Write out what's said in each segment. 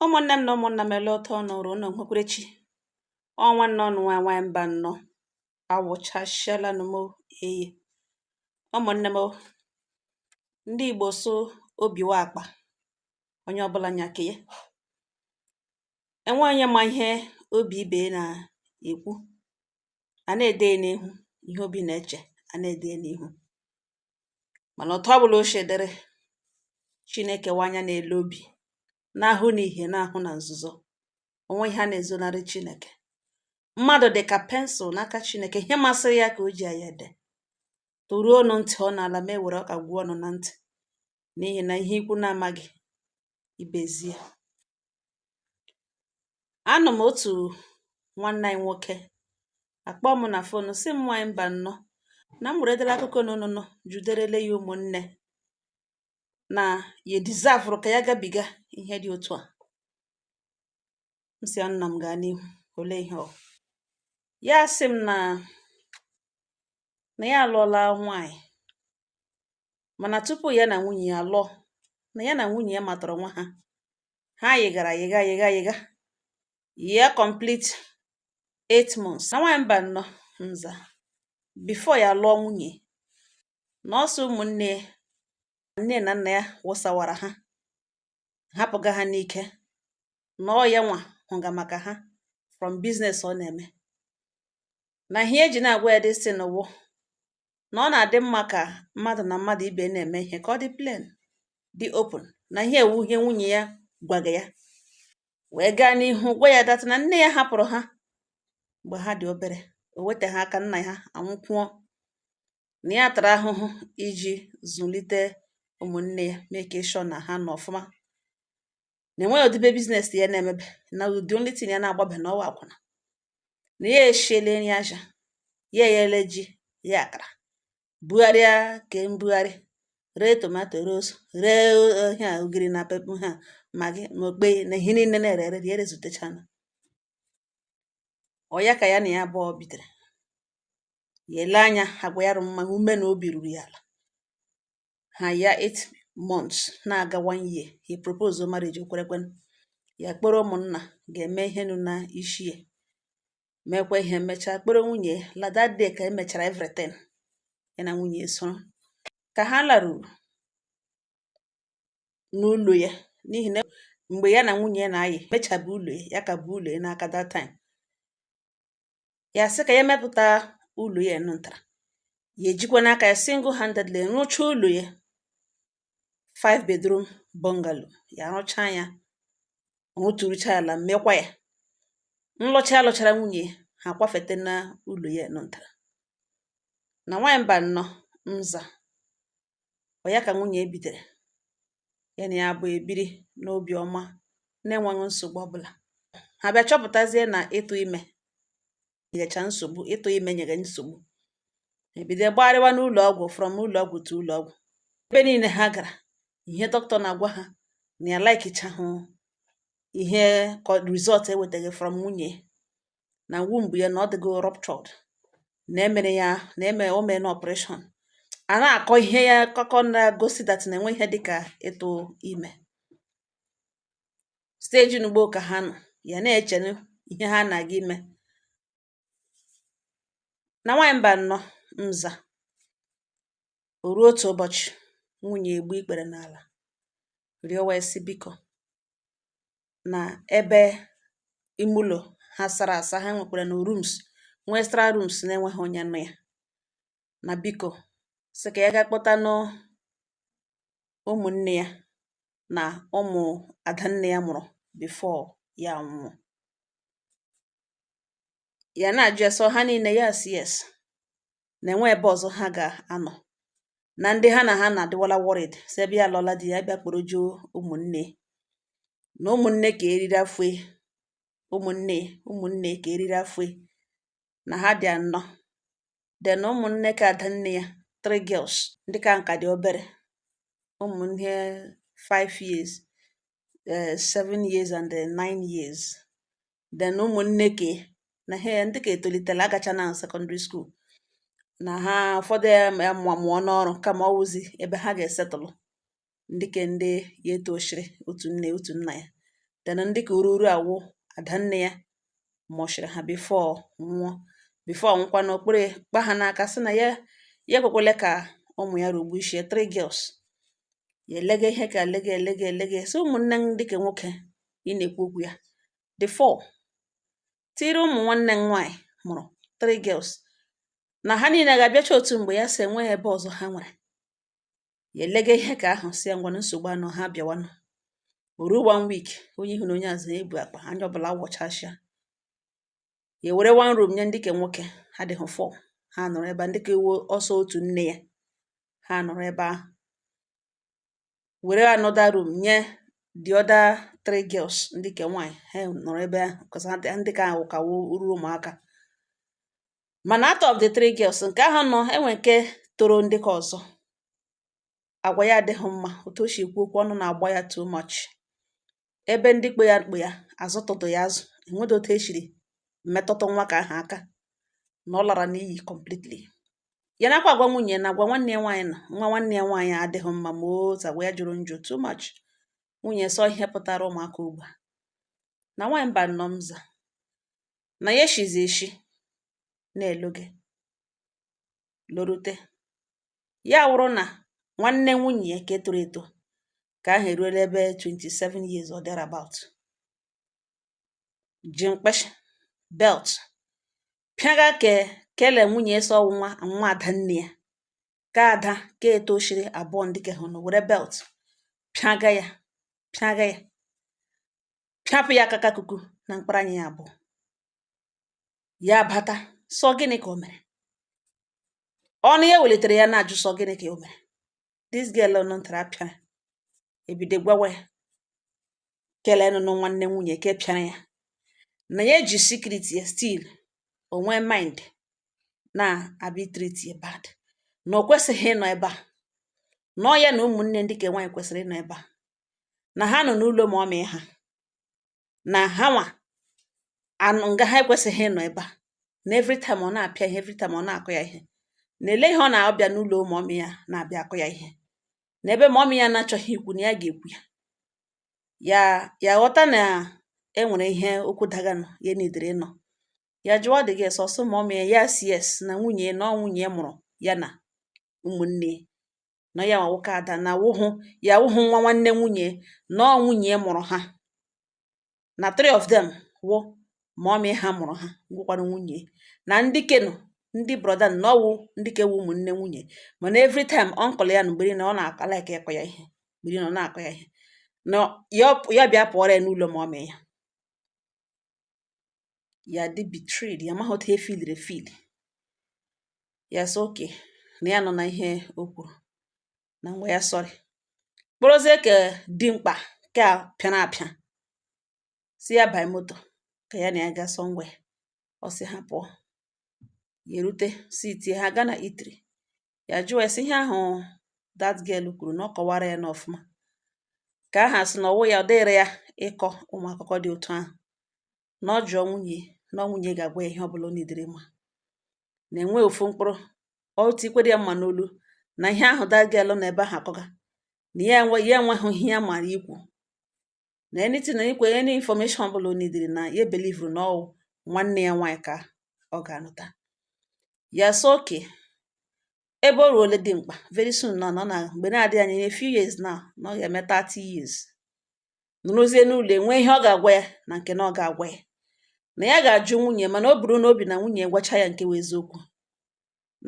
Ụmụnne m na ụmụnna m, ele ụtọ nụrụ unu nwekwerechi. Ọ nwanne ọnụ nwa nwaanyị mba nnọọ awụchasịala nụ m. Eyi, ụmụnne m, ndị Igbo so obiwa akpa onye ọbụla nyake ya enwe onye ma ihe obi ibe na-ekwu a na-ede ya n'ihu, ihe obi na-eche a na-ede ya n'ihu. Mana otu ọbụla o shedere, Chineke wa anya na-ele obi, na-ahụ n'ihe, na-ahụ na nzuzo. Onwe ihe a na-ezonarị Chineke. Mmadụ dị ka pencil n'aka Chineke, ihe masịrị ya ka o ji ya ede. Toruo ọnụ ntị ọ n'ala ma e were ọka gwuo ọnụ na ntị, n'ihi na ihe ikwu na-amaghị ibezie. Anụ m otu nwanne anyị nwoke akpọ m na phone, sị m, "Nwaanyị mba nnọọ, na m were edela akụkọ n'ụnụnụ juderele ya ụmụnne na ya deserve ka ya gabiga ihe dị otu a." M sị ya, "Nna m, gaa n'ihu, olee ihe ọ?" Ya sị m na ya alụọla nwaanyị, mana tupu ya na nwunye ya lụọ, na ya na nwunye ya matara onwe ha, ha yigara yiga yiga yiga ya complete 8 months. Na nwaanyị mba nnọọ nza, before ya lụọ nwunye, na ọsọ ụmụnne nne na nna ya wụsawara ha, hapụga ha n'ike, na ọ ya nwa hụga maka ha from business ọ na-eme. Na ihe eji na-agwa ya this thing wụ na ọ na-adị mma ka mmadụ na mmadụ ibe na-eme ihe ka ọ dị plain, dị open. Na ihe ewu ihe nwunye ya gwaga ya, wee gaa n'ihu gwa ya that na nne ya hapụrụ ha mgbe ha dị obere, o wete ha aka, nna ha anwụkwuo, na ya tara ahụhụ iji zụlite ụmụnne ya, make sure na ha nọ ọfụma, na enweghị ụdịbe business ya na-emebe, na the only thing ya na-agbabe na ọwa akwụna, na ya eshiele nri aja, ya eghele ji ya akara, bugharịa ke mbugharị, ree tomato, ree ose, ree ihe a, ogiri na pepper ha, Maggi na okpei na ihe niile na-ere ere ya erezutechana. Ọ ya ka ya na ya abụọ bidoro ya ele anya agwa ya rụ mma, ume na obi ruru ya ala. Ha ya 8 months na-aga one year, he propose marriage. O kwerekwen. Ya kpọrọ ụmụnna ga-eme ihe nụ na ishi ya, mekwa ihe, mechaa kpọrọ nwunye la. That day ka emechara everything, ya na nwunye soro ka ha laruru n'ụlọ ya, n'ihi na mgbe ya na nwunye ya na-ayị mechabe ụlọ ya, ya ka bụ ụlọ ya n'aka that time. Ya sị ka ya mepụta ụlọ ya nụntara, ya ejikwa n'aka ya single handedly rụchaa ụlọ ya, five bedroom bungalow. Ya rụchaa ya, rụturucha ala, mekwa ya nlụcha, lụchara nwunye ha, kwafete na ụlọ ya nụntara. Na nwaanyị mba nnọọ nza, ọ ya ka nwunye bidoro ya na ya bụ ebiri n'obi ọma, na-enweghị nsogbu ọbụla. Ha bịa chọpụtazie na ịtụ ime nyecha nsogbu, ịtụ ime nyere nsogbu. Ebido gbagharịwa n'ụlọ ọgwụ, from ụlọ ọgwụ to ụlọ ọgwụ. Ebe niile ha gara, ihe dọkịta na-agwa ha na ya likechahụ ihe result ewetaghị from nwunye, na womb ya na ọ dịgo ruptured, na emere ya na eme o mee na operation. A na-akọ ihe ya akọkọ na-gosi that na enwe ihe dịka ịtụ ime. Stage n'ugbo ka ha nọ, ya na-eche ihe ha na-aga ime. Na nwaanyị mba nnọọ nza, o ruo otu ụbọchị, nwunye egbu ikpere n'ala rịọwa ya sị biko, na ebe ime ụlọ̀ ha sara àsa, ha nwèkwàrà nà rooms, nwee extra rooms na-enweghị onye nọ ya, na biko sị kà ya ga kpọtanụ ụmụ̀nne ya na ụmụ̀ àda nne ya mụ̀rụ̀ before ya ànwụọ. Ya na-àjụ ya sọ ha niile, ya sị yes, nà ènwe ebe ọ̀zọ ha gà-anọ̀, na ndị ha nà ha nà-àdịwala worried, sị ebe ya alọla di ya bịa kpọrọjuo ụmụ̀nne na ụmụ̀nne kà eriri afọ, ụmụ̀nne ụmụ̀nne kà eriri afọ, na ha dị̀ ànọ, then ụmụ̀nne kà àda nne ya, three girls, ndị ka ǹkà dị̀ obere, ụmụ̀ ihe 5 years, 7 years and 9 years, then ụmụ̀nne kè na ha ndị kà ètolitela agacha na secondary school, na ha ụfọdụ ya mụọ mụọ n'ọrụ, kama ọ wụzi ebe ha ga-esetụlụ ndị ke ndị ya etoshiri otu nne otu nna ya. Then ndị ka ururu àwụ àdà nne ya mụ̀shị̀rị̀ ha before nwụọ, before nwụkwanụ okpere kpa ha n'aka, sị na ya ya ekwekwele ka ụmụ ya rugbu ishi. Three girls ya elege ihe ka elege elege elege. Sị ụmụnne ndị ke nwoke ị na-ekwu okwu ya, the four tiri ụmụ nwanne m nwaanyị mụrụ three girls, na ha niile ga-abịacha otu mgbe. Ya sị enweghị ebe ọzọ ha nwere. Ya elege ihe ka ahụ, si ya ngwanụ, nsogbu anọ, ha bịawanụ. O ruo one week, onye ihu na onye azụ ebu akpa anya ọbụla wọchasịa. Ya were one room nye ndị ke nwoke, ha dịghị four, ha nọrọ ebe a. Ndị ka ewu ọsọ otu nne ya, ha nọrọ ebe ahụ. Were another room nye the other three girls, ndị ke nwaanyị, ha nọrọ ebe ahụ because ha ndị ka ahụ ka ruru ụmụaka. Mana out of the three girls nke ahụ nọ, enwe nke toro ndị ka ọzọ, agwa ya adịghị mma, otu o si ekwu okwu, ọnụ na-agba ya too much. Ebe ndị kpe ya kpe ya azụtụtụ ya azụ, enweghị otu esiri metụtụ nwa ka ahụ aka na ọ lara n'iyi completely. Ya nakwa agwa nwunye na agwa nwanne ya nwaanyị nọ, nwa nwanne ya nwaanyị adịghị mma, ma otu agwa ya jụrụ njụ too much. Nwunye sọ ihe pụtara ụmụaka ugbu a na nwaanyị mba nnọọ mza na ya eshizi eshi na-eloge lorute. Ya wụrụ na nwanne nwunye ya nke toro eto ka ahụ eruola ebe 27 years or thereabout, ji mkpịsị belt pịaga ke kele nwunye sọ nwa nwa ada nne ya ka ada ka etoshiri abụọ, ndị ke hụnụ were belt pịaga ya, pịaga ya, pịapụ ya aka kuku na mkpara anya ya abụọ. Ya bata, sọ gịnị ka o mere? Ọnụ ya welitere ya na-ajụ, sọ gịnị ka o mere? This girl nọ ntara apịara ebido gwawa ya kelee nụnụ nwanne nwunye ke pịara ya na ya eji secret ya, still o nwee mind na-abịa treat ya bad, na o kwesịghị ịnọ ebe a, na ọ ya na ụmụnne ndị ke nwaanyị kwesịrị ịnọ ebe a, na ha nọ n'ụlọ ma ọ mịa ha na ha nwa anụ nga, ha ekwesịghị ịnọ ebe a, na every time ọ na-apịa ihe, every time ọ na-akụ ya ihe, na ele ihe ọ na-abịa n'ụlọ mummy ya na-abịa akụ ya ihe, na ebe mummy ya na-achọghị ikwu na ya ga-ekwu ya. Ya ya ghọta na e nwere ihe okwu daganụ ya nidere ịnọ ya jụọ dị gị sọsọ mummy ya. Ya si yes, na nwunye na ọ nwunye ya mụrụ ya na ụmụnne na ya nwa nwoke ada na wụhụ ya wụhụ nwa nwanne nwunye, na ọ nwunye ya mụrụ ha, na three of them wụ mummy ha mụrụ ha, ngwụkwanụ nwunye na ndị kenu ndị brother na ọwụ ndị kewu ụmụnne nwunye. Mana every time uncle ya na mgbe niile ọ na-aka like ịkọ ya ihe, mgbe niile ọ na-akọ ya ihe, na ya ya bịa pụọrọ ya n'ụlọ mummy ya. Ya dị betrayed, ya amaghị otu e feeliri feel. Ya sị okay, na ya nọ na ihe o kwuru na ngwa ya sorry, kpọrọzie ka dimkpa ka pịara apịa, si ya banye moto ka ya na ya gaa somewhere. Ọ sị ha pụọ. Ya erute sitie ha gaa na eatery. Ya jụọ ya sị ihe ahụ that girl kwuru na ọ kọwara ya n'ọfụma, ka aha sị na ọwụ ya ọ dịrị ya ịkọ ụmụ akụkọ dị otu ahụ, na ọ jụọ nwunye, na ọ nwunye ga-agwa ya ihe ọbụla ọ nidere ịma, na enwe ofu mkpụrụ ọ tikwere ya mma n'olu, na ihe ahụ that girl nọ ebe ahụ akọga, na ya enwe ya enweghị ihe ya mara ikwu, na anything na ikwe any information ọbụla o nidiri, na ya believe na ọ nwanne ya nwaanyị ka ọ ga-anụta. Ya sị okay. Ebe o ruole dị mkpa, very soon na ọ na mgbe na-adịghị anya, in a few years now, na ọ ga-eme 30 years, nụrụzie n'ụlọ, enwe ihe ọ ga-agwa ya na nke na ọ ga-agwa ya, na ya ga-ajụ nwunye. Mana o buru n'obi na nwunye gwacha ya nke wụ eziokwu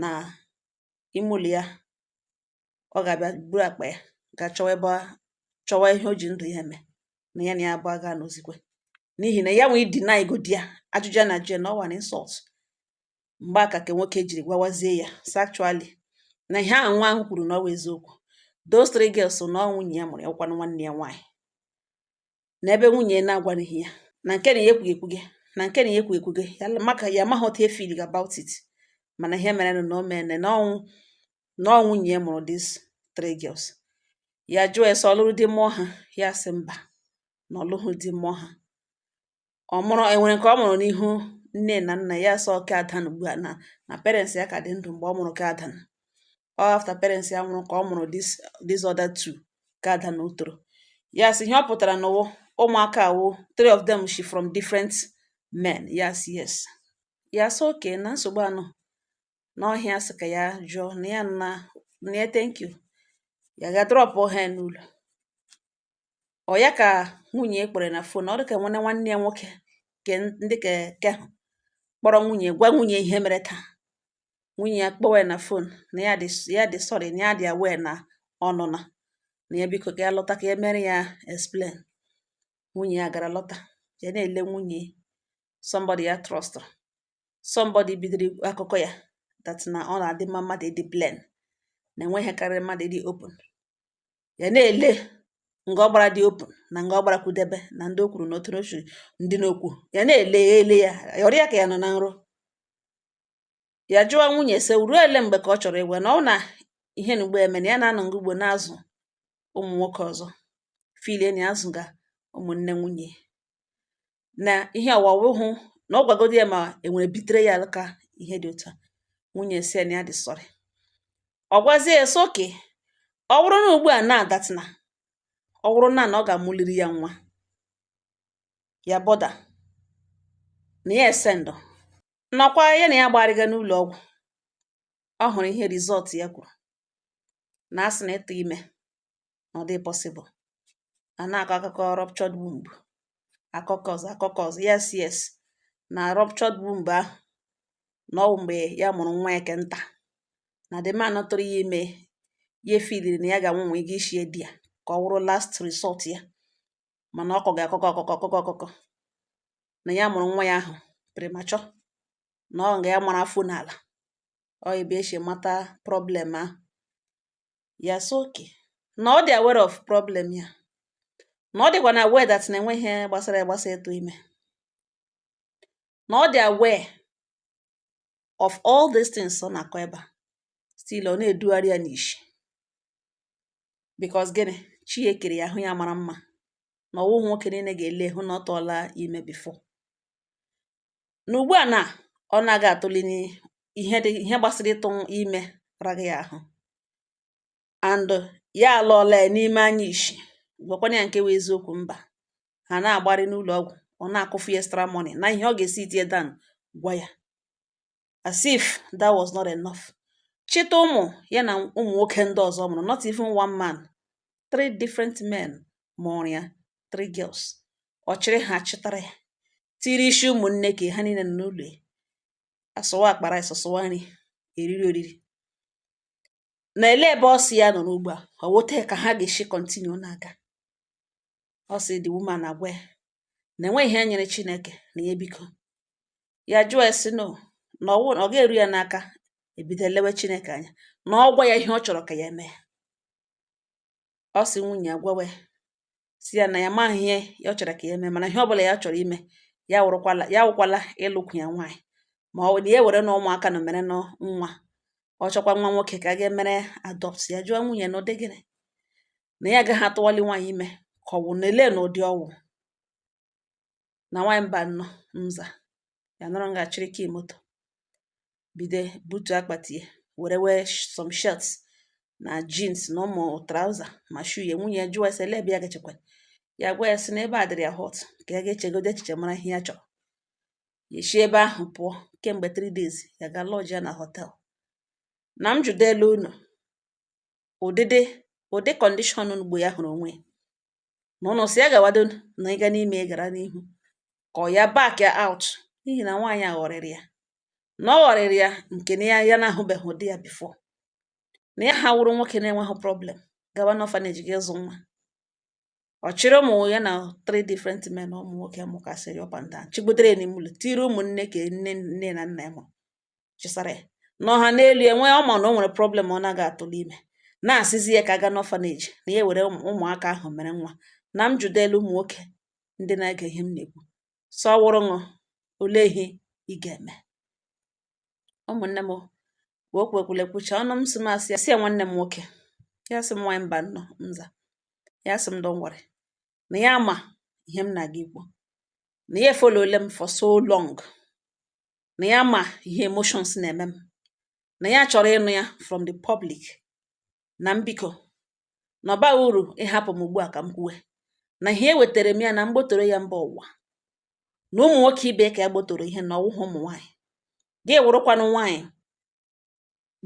na ime ụlọ ya, ọ ga-abịa buru akpa ya ga chọwa ebe, chọwa ihe o ji ndụ ya eme, na ya na ya abụọ ga anọzikwe, n'ihi na ya nwee deny godi ya ajụjụ a na-ajụ ya, na ọ wa insult. Mgbe aka ka nwoke jiri gwawazie ya sị actually na ihe ahụ nwa ahụ kwuru na ọ wụ eziokwu, those three girls na ọ nwunye ya mụrụ ya, wụkwanụ nwanne ya nwaanyị, na ebe nwunye ya na-agwaghị ya na nke na ya ekwughị ekwughị, na nke na ya ekwughị ekwughị ya, maka ya amaghị otu e feel about it. Mana ihe mere na o mee na ọnwụ na ọ nwunye ya mụrụ these three girls. Ya jụọ ya sị ọ lụrụ di mụọ ha? Ya sị mba, na ọ lụghị di mụọ ha. Ọ mụrụ enwere nke ọ mụrụ n'ihu nne na nna ya? Sọ ke ada ugbu a na parents ya ka dị ndụ mgbe ọ mụrụ ke ada. Ọ after parents ya nwụrụ ka ọ mụrụ this other two, ke ada na o toro. Ya sị ihe ọ pụtara n'ụwụ Ụmụaka awụ three of them, she from different men. Yes, ya sị okay, na nsogbu anọ n'ọhịa, sị ka ya jụọ na ya na ya thank you. Ya ga drop ha n'ụlọ. Ọ ya ka nwunye kpọrọ na phone. Ọ dị ka nwanne nwanne ya nwoke ke ndị ke ahụ kpọrọ nwunye, gwa nwunye ihe mere taa. Nwunye ya kpọwa ya na phone na ya dị sorry, na ya dị aware na ọ nọ na ya, biko ka ya lọta ka ya mere ya explain. Nwunye ya gara lọta. Ya na-ele nwunye somebody ya trust, somebody bidoro akụkọ ya that na ọ na-adị mma mmadụ ịdị plain, na enweghị karịrị mmadụ ịdị open. Ya na-ele nga ọ gbara dị open na nga ọ gbara kwudebe na ndị o kwuru na otu n'otu ndị n'okwu. Ya na-ele ele ya, ọrịa ka ya nọ na nrọ. Ya jụọ nwunye sị ruo ele mgbe ka ọ chọrọ ịgwa na ọ na ihe na ugbo eme na ya na-anọ nga ugbo na-azụ ụmụ nwoke ọzọ filie na ya azụga ụmụnne nwunye na ihe ọwawụhụ na ọ gwagodi ya ma enwere bitere ya ka ihe dị otu a. Nwunye si ya na ya dị sorry. Ọ gwazie ya sị okay, ọ bụrụ na ugbu a na adatina, ọ bụrụ na ọ ga-amụliri ya nwa ya bọda na ya esendụ nọkwa ya na ya gbarịga n'ụlọ ọgwụ. Ọ hụrụ ihe result ya kwuru na asị na ịtụ ime na ọ dị possible. A na-akọ akụkọ ruptured womb, akụkọ ọzọ, akụkọ ọzọ. Yes, na ruptured womb ahụ na ọ wụ mgbe ya mụrụ nwa ya ke nta, na the man tụrụ ya ime, ya efiliri na ya ga-anwụ nwe ego ishie di ya ka ọ wụrụ last result ya, mana ọ kọga akụkọ ọkụkọ ọkụkọ ọkụkọ na ya mụrụ nwa ya ahụ premature, na ọ nga ya mara afọ n'ala ọ ebe esi mata problem ahụ. Ya sị okay, na ọ dị aware of problem ya, na ọ dịkwa na aware that na enweghị ihe gbasara ya gbasa ịtụ ime, na ọ dị aware of all these things ọ na-akọ ebe a. Still ọ na-edugharị ya n'ishi because gịnị? Chi ya ekere ya ahụ ya mara mma, na ọwụghị nwoke niile ga-ele hụ na ọ tụọla ime before. Na ugbu a na ọ naghị atụli ihe dị ihe gbasara ịtụ ime raghị ya ahụ, and ya alụọla ya n'ime anya ishi. Gwakwana ya nke wụ eziokwu. Mba, ha na-agbarị n'ụlọ ọgwụ, ọ na-akụfu ya extra money na ihe ọ ga-esi tie down gwa ya. As if that was not enough, chịta ụmụ ya na ụmụ nwoke ndị ọzọ mụrụ, not even one man, three different men mụrụ ya three girls. Ọ chịrị ha chịtara ya tiri isi ụmụnne ka ha niile nọ n'ụlọ ya, asụwa akpa rice, sụwa nri, eriri oriri na ele ebe ọ sị ya nọ n'ugbu a. Ọ wote ka ha ga-esi continue na-aga. Ọ sị the woman agwa ya na enweghị ihe nyere Chineke na ya, biko. Ya jụọ ya sị no, na ọwụ ọ ga-eru ya n'aka ebido lewe Chineke anya, na ọ gwa ya ihe ọ chọrọ ka ya mee. Ọ sị nwunye ya gwawe si ya na ya amaghị ihe ya ọ chọrọ ka ya mee, mana ihe ọbụla ya chọrọ ime ya wụrụkwala ya wụkwala ịlụkwu ya nwaanyị, ma ọ bụ na ya ewere na ụmụaka na mere nụ nwa. Ọ chọkwa nwa nwoke ka a ga-emere adopt. Ya jụọ nwunye na ụdị gịnị na ya agaghị atụwali nwaanyị ime, ka ọ wụ na ele na ụdị ọwụ na nwaanyị mba nnọọ nza ya nọrọ nga chịrị key moto, bido butu akpati ya, were wee some shirts na jeans na ụmụ trouser ma shoe ya. Nwunye ya jụọ ya sị ele ebe ya gachakwa. Ya gwa ya sị na ebe a dịrị ya hot, ka ya ga-echegodo echiche mara ihe ya chọrọ. Ya esi ebe ahụ pụọ kemgbe 3 days, ya ga lodge ya na hotel. Na m jụdelu unu ụdịdị ụdị condition ugbo ya hụrụ onwe ya, na ụnụ sị ya gawado na ịga n'ime gara n'ihu, ka ọ ya back ya out, n'ihi na nwaanyị a ghọrịrị ya, na ọ ghọrịrị ya nke na ya ya na-ahụbeghị ụdị ya before, na ya ha wụrụ nwoke na-enweghị problem gawa n'orphanage ga ịzụ nwa. Ọ chịrị ụmụ ya na three different men, ụmụ nwoke mụkasịrị up and down, chigbutere ya n'ime ụlọ, tiri ụmụnne ka nne nne na nna ya mụrụ, chisara ya n'ọha n'elu ya nwee. Ọ ma na o nwere problem, ọ naghị atụli ime, na-asịzi ya ka aga n'orphanage na ya were ụmụaka ahụ mere nwa. Na m jụdelu ụmụ nwoke ndị na-ege ihe m na-ekwu, sọ wụrụ ṅụ olee ihe ị ga-eme? Ụmụnne m, okwu ekwule kwucha ọnụ m, sị m asị ya, sị ya nwanne m nwoke, ya sị m nwaanyị mba nnọọ nza, ya sị m don't worry, na ya ma ihe m na-aga ikwu, na ya efollowle m for so long, na ya ma ihe emotions na-eme m, na ya chọrọ ịnụ ya from the public, na m biko, na ọ baghị uru ịhapụ m ugbu a ka m kwuwe. Na ihe ewetara m ya na mgbotoro ya mba ụwa na ụmụ nwoke ibe ka ya gbotoro ihe na ọwụghị ụmụ nwaanyị. Gị wụrụkwanụ nwaanyị,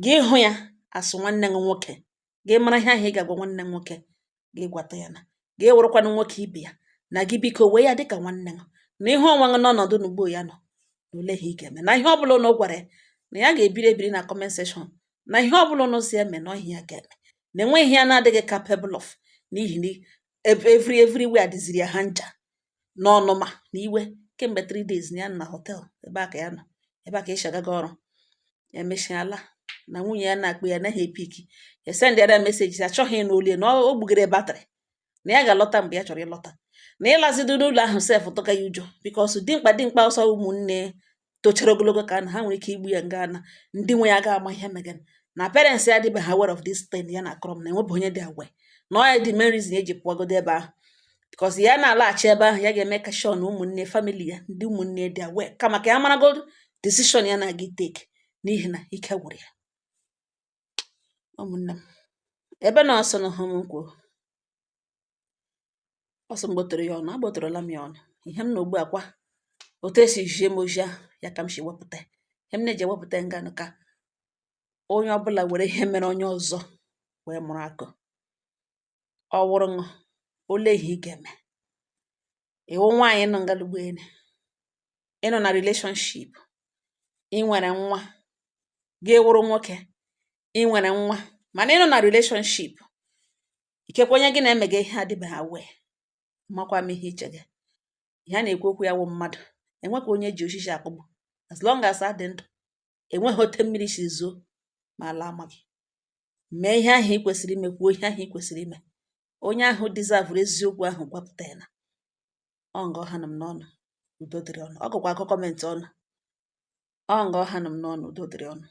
gị hụ ya asụ nwanne gị nwoke, gị mara ihe ahụ ị ga-agwa nwanne nwoke gị, gwata ya na gị wụrụkwanụ nwoke ibe ya na gị biko wee ya dịka nwanne gị, na ihe onwe gị n'ọnọdụ n'ugbo ya nọ na ole ihe ị ga-eme, na ihe ọbụla ụnụ gwara ya na ya ga-ebiri ebiri na comment section, na ihe ọbụla ụnụ si eme na ọhịa ya ga-eme, na enweghị ihe ya na-adịghị capable of, n'ihi na everywhere dịziri ya ha nja n'ọnụma na iwe. Kemgbe 3 days na ya nọ na hotel ebe a ka ya nọ, ebe a ka esi agaga ọrụ. Ya emechala na nwunye ya na-akpọ ya, anaghị e-pick. Ya sendịara message, achọghị ịnụ olu ya, na o gbugere battery, na ya ga-alọta mgbe ya chọrọ ịlọta, na ịlazido n'ụlọ ahụ sef tụga ya ụjọ, because dimkpa dimkpa ọsọ ụmụnne tochara ogologo ka na ha nwere ike igbu ya, nga na ndị nwe ya ga-ama ihe megana, na parents ya adịbeghị aware of this thing ya na akọrọ m, na enwebe onye dị aware na ọ ya dị main reason eji pụọgodo ebe ahụ, because ya na-alaghachi ebe ahụ, ya ga-eme ka sure na ụmụnne family ya, ndị ụmụnne dị aware, kama ka ya maragodo decision ya na-aga take, n'ihi na ike gwụrụ ya. Ụmụnne m, ebe na ọsọ na hụ m kwuo ọsọ m gbotoro ya ọnụ, agbotorola m ya ọnụ. Ihe m na ugbu a kwa, otu esi jie m ozi ahụ ya ka m si wepụta ihe m na-eji ewepụta nganụ, ka onye ọbụla were ihe mere onye ọzọ wee mụrụ akọ. Ọ wụrụ ṅụ ole ihe ị ga-eme? Ịwụ nwaanyị nọ ngalugbo elu, ịnọ na relationship, ị nwere nwa. Gị wụrụ nwoke, ị nwere nwa, mana ịnọ na relationship, ikekwe onye gị na-emega ihe adịbeghị aware. Makwa m ihe iche gị, ihe a na-ekwu okwu ya wụ mmadụ enwekwa onye ji osisi akpụgbu. As long as adị ndụ, enweghị ote mmiri si zoo ma ala amaghị. Mee ihe ahụ ị kwesịrị ime, kwuo ihe ahụ ị kwesịrị ime. Onye ahụ deserve eziokwu ahụ, gwapụta ya. Na ọ nga ọha nọ m n'ọnụ, udo dịrị ọnụ. Ọ gụkwa akọ comment ọnụ, ọ nga ọha nọ m n'ọnụ, udo dịrị ọnụ.